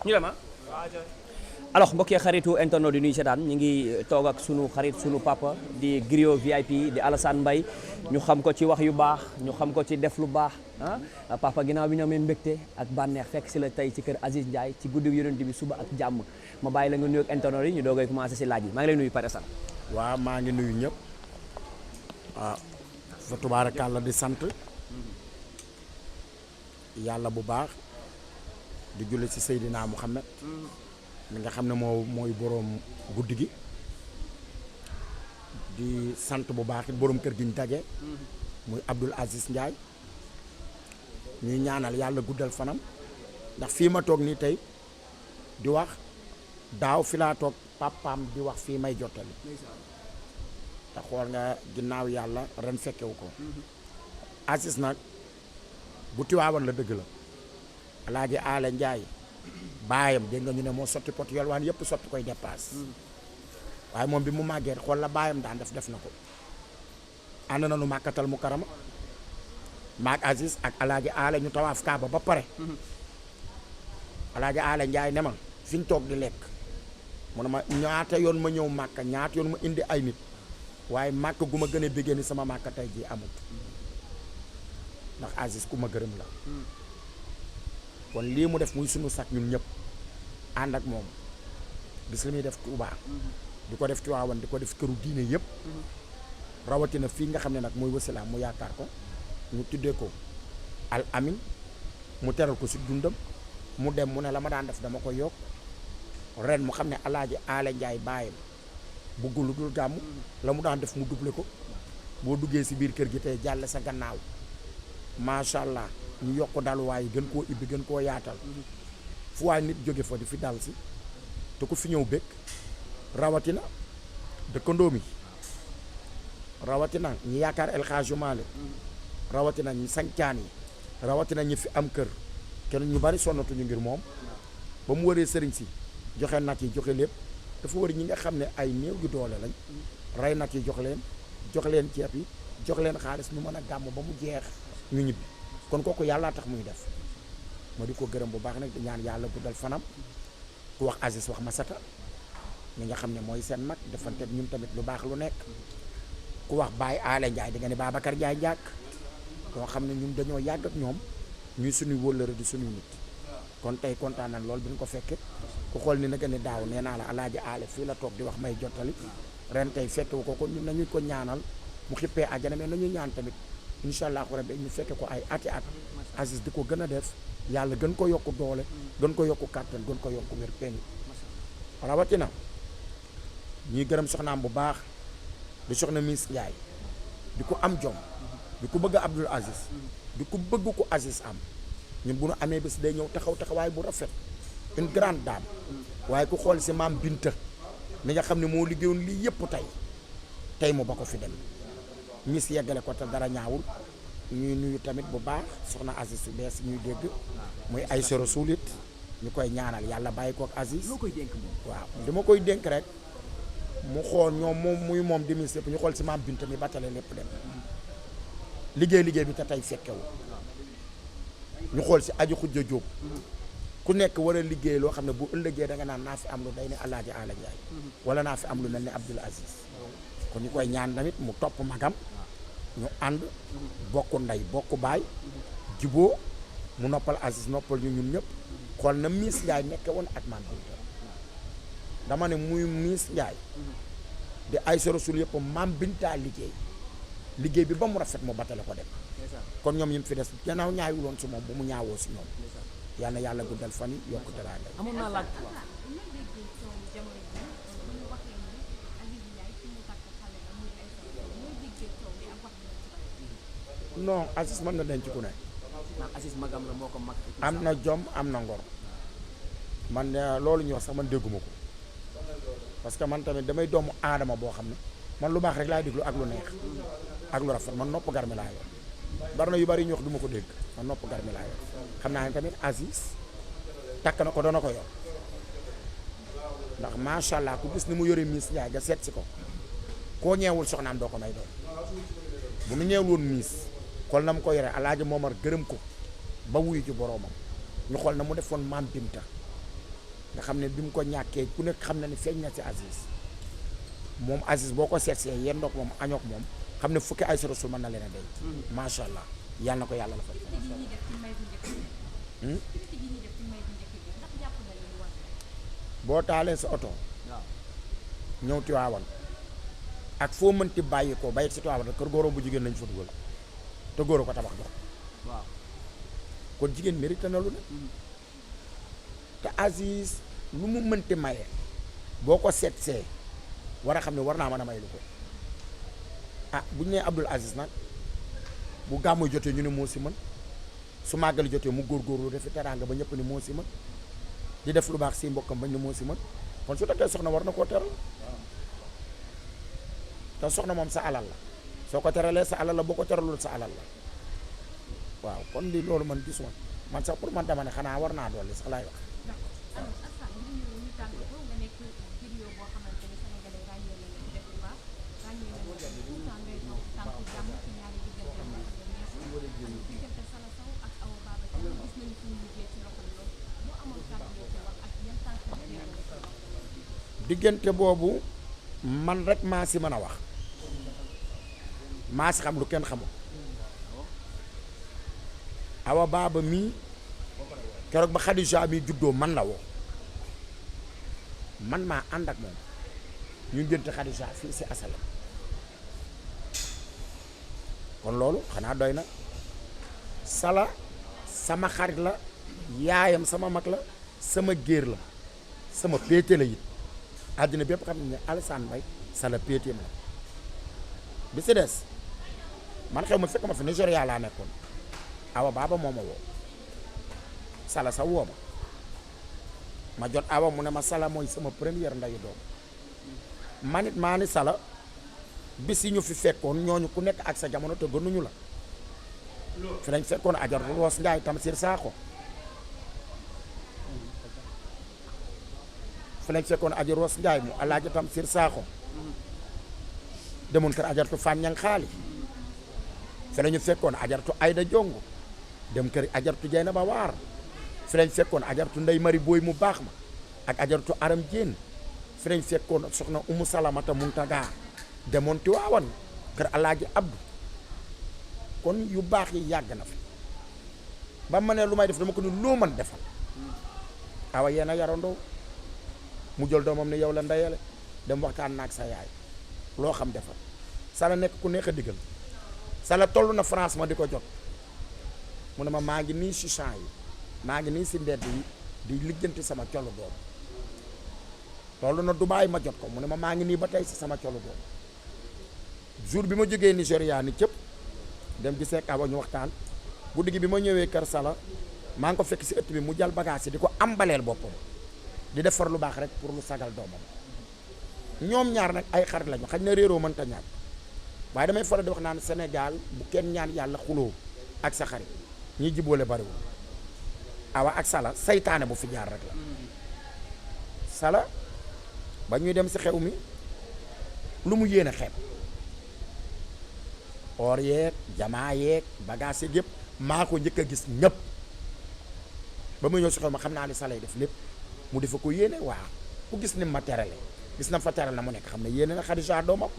ñu dem alors mbokk yi xaritu internet di nuyu seetaan ñu ngi toog ak sunu xarit sunu papa di Griot VIP di Alassane Mbaye ñu xam ko ci wax yu baax ñu xam ko ci def lu baax papa ginnaaw bi ñu amee mbégte ak bànneex fekk si la tey ci kër Aziz Ndiaye ci guddi yonent bi suba ak jàmm ma bàyyi la nga nuyu ak internet yi ñu doogay commencé si laaj yi maa ngi lay nuyu Père Assane. waaw maa ngi nuyu ñëpp fa tubaarakàlla di sant yàlla bu baax di julli ci Seydina Muhammad mi nga xam ne mooy boroom guddi gi di sant bu baax it boroom kër gi ñu daje muy Abdoul Aziz Ndiaye ñuy ñaanal yàlla guddal fanam ndax fii ma toog nii tey di wax daaw fi laa toog papaam di wax fii may jottali te xool nga ginnaaw yàlla ren fekkewu ko Aziz nag bu Tiwaawan la dëgg la Alaaji Aale Ndiaye baayam dégg nga ñu ne moo sotti pot yolwaan yëpp sotti koy dépasse waaye moom bi mu màggee xool la baayam daan def na ko ànd na nu màkkatal mu karama maag Aziz ak Alaaji Aale ñu tawaaf Kaaba ba pare Alaaji Aale Ndiaye ne ma fi ñu toog di lekk mu ne ma ñaata yoon ma ñëw màkka ñaata yoon ma indi ay nit waaye màkk gu ma gën a béggee ni sama màkka tey jii amut ndax Aziz ku ma gërëm la kon lii mu def muy sunu sac ñun ñëpp ànd ak moom gis li muy def Touba di ko def Tiwaawan di ko def këru diine yëpp rawatina fii nga xam ne nag mooy Wasila mu yaakaar ko ñu tuddee ko Al Amin mu teral ko si dundam mu dem mu ne la ma daan def dama ko yokk ren mu xam ne Alaaji Aale Njaay baayam buggul lu dul gàmm la mu daan def mu doublé ko boo duggee si biir kër gi tey jàll sa gannaaw macha allah ñu yokk daluwaay gën koo ibbi gën koo yaatal fu waay nit jóge fa di fi dal si te ku fi ñëw bëgg rawatina dëkkandoo mi rawatina ñi yaakaar El Hadji Malick rawatina ñi sancaan yi rawatina ñi fi am kër kenn ñu bari sonnatuñu ngir moom ba mu waree sëriñ si joxe nag yi joxe lépp dafa war ñi nga xam ne ay néew yu doole lañ rey nag yi jox leen ceeb yi jox leen xaalis ñu mën a gàmm ba mu jeex ñu ñibbi kon kooku yàllaa tax muy def ma di ko gërëm bu baax nag di ñaan yàlla guddal fanam ku wax Aziz wax Masata mi nga xam ne mooy seen mag defante ñun tamit lu baax lu nekk ku wax Baye Aale Ndiaye di nga ne Babacar Ndiaye njàkk koo xam ne ñun dañoo yàgg ak ñoom ñuy suñuy wóllëre di suñuy nit kon tey kontaan nañ lool bi ñu ko fekke ku xool ni nag ne daaw nee naa la Alaaji Aale fii la toog di wax may jottali ren tey fekkewu ko kon ñun nañu ko ñaanal mu xippee àjjana mais nañu ñaan tamit incha allah rabbi ñu fekke ko ay ati at Aziz di ko gën a def yàlla gën ko yokku doole gën ko yokku kàttan gën ko yokku wér péng rawatina ñuy gërëm soxnaam bu baax di soxna Miss Ndiaye di ko am jom di ko bëgg Abdoul Aziz di ko bëgg ko Aziz am ñun bu nu amee bés day ñëw taxaw taxawaay bu rafet une grande dame waaye ku xool si maam Binta mi nga xam ne moo liggéeyoon lii yëpp tey mu ba ko fi dem Miss yeggale ko te dara ñaawul ñuy nuyu tamit bu baax soxna Aziz su bees ñuy dégg muy ay soro suulit ñu koy ñaanal yàlla bàyyi ko ak Aziz waaw dama koy dénk rek mu xool ñoom moom di Miss yëpp ñu xool si maam Binta mi batale lépp dem liggéey bi te tey fekkewu ñu xool si aju xujja jóob ku nekk war a liggéey loo xam ne bu ëllëgee da nga naan naa fi am lu day ne Alaaji Aale Njaay wala naa fi am lu mel ne Abdoul Aziz kon ñu koy ñaan tamit mu topp magam ñu ànd bokk ndey bokk baay juboo mu noppal Aziz noppal ñu ñun ñëpp xool na Miss Ndiaye nekke woon ak maam Binta dama ne muy Miss Ndiaye di ay sa rasul yëpp maam Binta liggéey bi ba mu rafet mu batale ko dem kon ñoom yi fi des gannaaw ñaawul woon si moom bu mu ñaawoo si ñoom yal na yàlla guddal fan yi yokk teraanga amoon naa laaj non Aziz mën na denc ku ne Aziz magam la moo ko mag am na jom am na ngor man loolu ñuy wax sax man dégguma ko parce que man tamit damay doomu aadama boo xam ne man lu baax rek laay déglu ak lu neex ak lu rafet man nopp garmi laa yor bari na yu bari ñu wax du ma ko dégg man nopp garmi laa yor xam naa ne tamit Aziz takk na ko dana ko yor ndax macha allah ku gis ni mu yore Miss Ndiaye nga seet si ko koo ñeewul soxnaam doo ko may doon bu nu ñeewul woon Miss xool na mu ko yore Alaaji Momar gërëm ko ba wuyu ci boroomam ñu xool na mu defoon maam Binta nga xam ne bi mu ko ñàkkee ku nekk xam na ne feeñ na ci Aziz moom Aziz boo ko seetsee yéen ndox moom añook moom xam ne fukki ay sorosul mën na leen a denc macha allah yàlla na ko yàlla la fa boo taalee sa oto ñëw Tiwaawan ak foo mënti bàyyi ko bàyyi si Tiwaawan kër góoram bu jigéen lañ fa dugal te góor ko tabax jox waaw kon jigéen mérite na lu ne te Aziz lu mu mënti maye boo ko seetsee war a xam ne war naa mën a may lu ko ah bu ñu nee Abdoul Aziz nag bu gàmmu jotee ñu ne moo si mën su màggali jotee mu góorgóorlu defi teraanga ba ñëpp ni moo si mën di def lu baax si mbokkam bañ ne moo si mën kon su takkee soxna war na koo teral te soxna moom sa alal la soo ko teralee sa alal la boo ko teralul sa alal la waaw kon li loolu man gisuma man sax pour man dama ne xanaa war naa dolli sax laay wax. diggante boobu man rek maa si mën a wax maa si xam lu kenn xamul Awa Baba mii keroog ba Khadija mi juddoo man la woo man maa ànd ak moom ñu ngénte Khadija fii si asalam kon loolu xanaa doy na Sala sama xarit la yaayam sama mag la sama géer la sama péete la it àddina bépp xam ne Alassane Mbaye Sala péeteem la bi si des man xew ma fekk ma fi Nigéria laa nekkoon Awa Baba moo ma woo Sala sa woo ma jot Awa mu ne ma Sala mooy sama première ndayu doom man it maa ni Sala bis yi ñu fi fekkoon ñooñu ku nekk ak sa jamono te gënuñu la fi lañ fekkoon ajar Roos Njaay Tamsir Sakho fi lañ fekkoon ajar Roos Njaay mu Alaaji Tamsir Sakho demoon kër ajartu Fan Ñang Xaali fi lañu fekkoon ajartu Ayda Jongo dem kër ajartu Jeyna Ba Waar fi lañ fekkoon ajartu Ndey Mari Booy mu baax ma ak ajartu Aram Jéen fi lañ fekkoon soxna Umu Salamata Muntaga demoon Tiwaawan kër Alaaji Abdu kon yu baax yi yàgg na fi ba ma ne lu may def dama ko ni loo mën defal Awa yéen a yarandoo mu jël doomam ne yow la ndeyale dem waxtaan naag sa yaay loo xam defal Sala nekk ku neex a diggal Sala toll na France ma di ko jot mu ne ma maa ngi nii si champs yi maa ngi nii si mbedd yi di lijjanti sama colu doom toll na Dubaay ma jot ko mu ne ma maa ngi nii ba tey si sama colu doom jour bi ma jógee Nigéria ni cëpp dem gisee ak Awa ñu waxtaan guddi gi bi ma ñëwee kër Sala maa ngi ko fekk si ëtt bi mu jal bagage yi di ko ambaleel boppam di defar lu baax rek pour lu sagal doomam ñoom ñaar nag ay xarit lañu xañ na réeroo mënta ñàkk waaye damay faral di wax naan Sénégal bu kenn ñaan yàlla xuloo ak sa xarit ñi jiboole bariwul Awa ak Sala saytaane bu fi jaar rek la Sala ba ñuy dem si xew mi lu mu yéene xeeb or yeeg jamaa yeeg bagage yeeg yëpp maa ko njëkk a gis ñëpp ba muy ñëw si xew ma xam naa ne Sala yi def lépp mu defa ko yéene waaw ku gis ni ma terale gis na fa teral na mu nekk xam ne yéene na Khadija doomam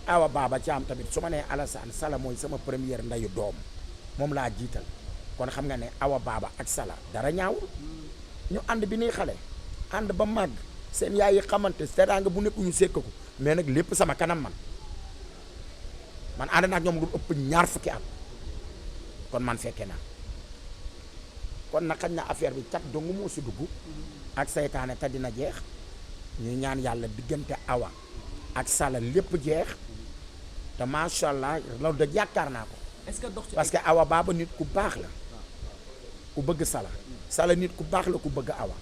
Awa Baba Thiam tamit su ma nee Alassane Sala mooy sama première ndayu doom moom laa jiital kon xam nga ne Awa Baba ak Sala dara ñaawul ñu ànd bi nuy xale ànd ba màgg seen yaay yi xamante teraanga bu nekk ñu sekk ko mais nag lépp sama kanam man ànd naa ak ñoom lu ëpp ñaar fukki at kon man fekke naa kon nag xañ na affaire bi cat dong moo si dugg ak saytaane te dina jeex ñuy ñaan yàlla diggante Awa ak Sala lépp jeex te macha allah loolu da yaakaar naa ko. est-ce que dox ci parce que Awa Baba nit ku baax la ku bëgg Sala Sala nit ku baax la ku bëgg Awa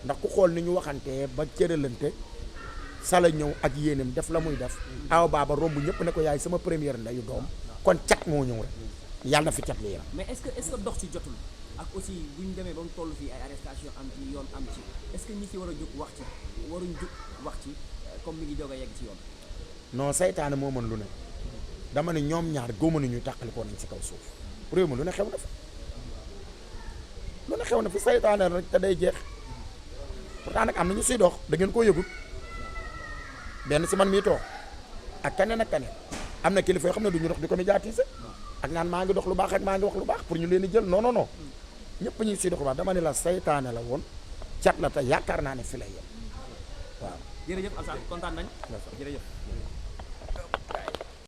ndax ku xool ni ñu waxantee ba cëralante Sala ñëw ak yéenam def la muy def Awa Baba romb ñëpp ne ko yaay sama première ndayu doom kon cat moo ñëw rek yàlla na fi cat li yaram. mais est-ce que dox ci jotul ak aussi bu ñu demee ba mu toll fii ay arrestation am ci yoon am ci est-ce que ñi ci war a jóg wax ci waruñ jóg wax ci comme mi ngi jóg a yegg ci yoon. non saytaane moo mën lu ne dama ne ñoom ñaar góoma ni ñu tàqalikoo nañ ci kaw suuf réew mi lu ne xew na fi saytaane rek te day jeex. pourtant nag am na ñu siy dox da ngeen koo yëgut benn si man mii toog ak keneen am na kilifa yoo xam ne du ñu dox di ko médiatiser ak naan maa ngi dox lu baax ak maa ngi wax lu baax pour ñu leen di jël non non non ñëpp ñu siy dox lu baax dama ne la saytaane la woon cat la te yaakaar naa ne fi lay yem waaw. jërëjëf Alassane kontaan nañ jërëjëf.